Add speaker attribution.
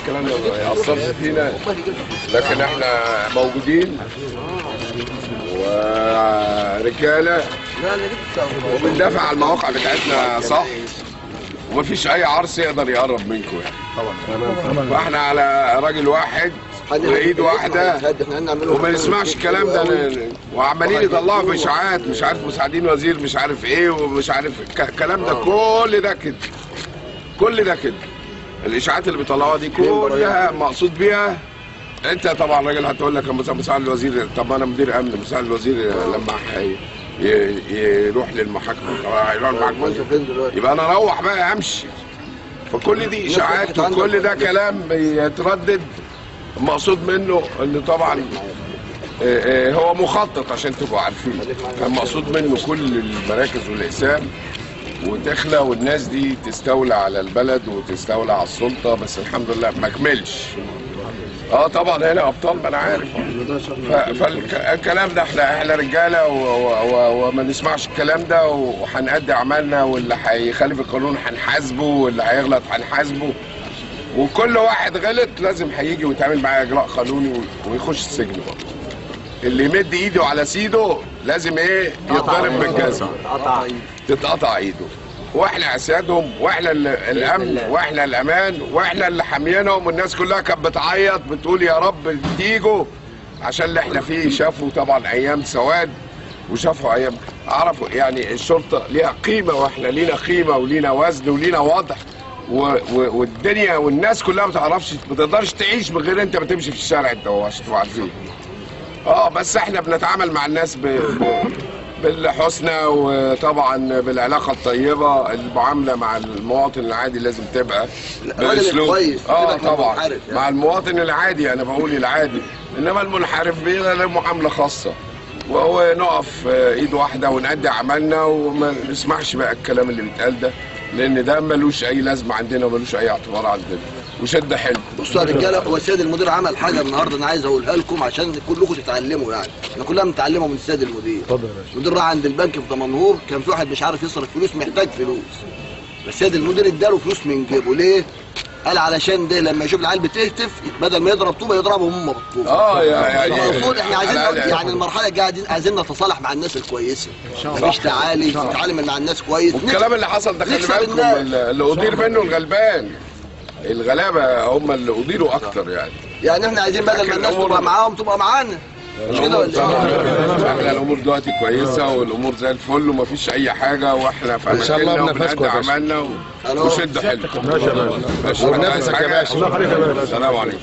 Speaker 1: الكلام ده ما يأثرش فينا، لكن احنا موجودين ورجاله وبندافع على المواقع بتاعتنا صح، ومفيش اي عرس يقدر يقرب منكم يعني. طبعا فاحنا على راجل واحد وايد واحدة وما نسمعش الكلام ده، وعمالين يطلعوا في اشاعات مش عارف مساعدين وزير مش عارف ايه ومش عارف الكلام ده، كل ده كده، كل ده كده. الاشاعات اللي بيطلعوها دي كلها مقصود بيها. انت طبعا راجل هتقول لك مساعد الوزير، طب انا مدير امن، مساعد الوزير لما يروح للمحاكمه، طبعا هيروح المحاكمة يبقى انا اروح بقى امشي. فكل دي اشاعات وكل ده كلام بيتردد، مقصود منه ان طبعا هو مخطط عشان تبقوا عارفين، كان مقصود منه كل المراكز والاقسام وتخلى والناس دي تستولى على البلد وتستولى على السلطة، بس الحمد لله ما كملش. طبعا هنا ابطال، ما انا عارف. فالكلام ده احنا رجاله وما نسمعش الكلام ده، وهنأدي اعمالنا، واللي هيخالف القانون هنحاسبه، واللي هيغلط هنحاسبه، وكل واحد غلط لازم هيجي ويتعامل معاه اجراء قانوني ويخش السجن برضه. اللي يمد ايده على سيده لازم ايه؟ يتضرب بالجزمه، تتقطع ايده. واحنا اسيادهم، واحنا الامن، واحنا الامان، واحنا اللي حامينهم، والناس كلها كانت بتعيط بتقول يا رب تيجوا عشان اللي احنا فيه. شافوا طبعا ايام سواد وشافوا ايام، عرفوا يعني الشرطة ليها قيمة، واحنا لينا قيمة ولينا وزن ولينا وضع، والدنيا والناس كلها ما تعرفش، ما تقدرش تعيش من غير انت ما تمشي في الشارع انت، عشان تبقوا عارفين. بس احنا بنتعامل مع الناس بالحسنى، وطبعا بالعلاقة الطيبة. المعاملة مع المواطن العادي لازم تبقى بالاسلوب طبعا يعني. مع المواطن العادي، انا بقول العادي، انما المنحرف بيبقى له معاملة خاصة، وهو نقف ايد واحدة ونأدي عملنا وما نسمعش بقى الكلام اللي بيتقال ده، لان ده ملوش اي لازمه عندنا وملوش اي اعتبار عندنا. وشد حلو.
Speaker 2: بصوا يا رجاله، هو السيد المدير عمل حاجة النهارده انا عايز اقولها لكم عشان كلكم تتعلموا، يعني احنا كلنا بنتعلموا من السيد المدير.
Speaker 3: اتفضل يا باشا.
Speaker 2: المدير راح عند البنك في دمنهور، كان في واحد مش عارف يصرف فلوس، محتاج فلوس، السيد المدير اداله فلوس من جيبه. ليه؟ قال علشان ده لما يشوف العيال بتهتف بدل ما يضرب طوبة يضربهم هم بالطوبه.
Speaker 1: يعني
Speaker 2: المفروض احنا عايزين يعني المرحلة الجاية عايزين نتصالح مع الناس الكويسة، مفيش تعالي، نتعامل مع الناس كويس.
Speaker 1: والكلام اللي حصل ده خلي بالكم اللي ادير منه الغلبان، الغلابة هم اللي اديروا اكتر يعني.
Speaker 2: يعني احنا عايزين بدل ما الناس تبقى معاهم تبقى معانا، مش كده ولا ايه؟
Speaker 1: احنا الامور دلوقتي كويسة والامور زي الفل ومفيش اي حاجة، واحنا في اماكننا وبنأدي عملنا وشد حلو.
Speaker 3: ماشي يا باشا، ونفسك يا باشا.
Speaker 1: الله يخليك يا باشا. السلام عليكم.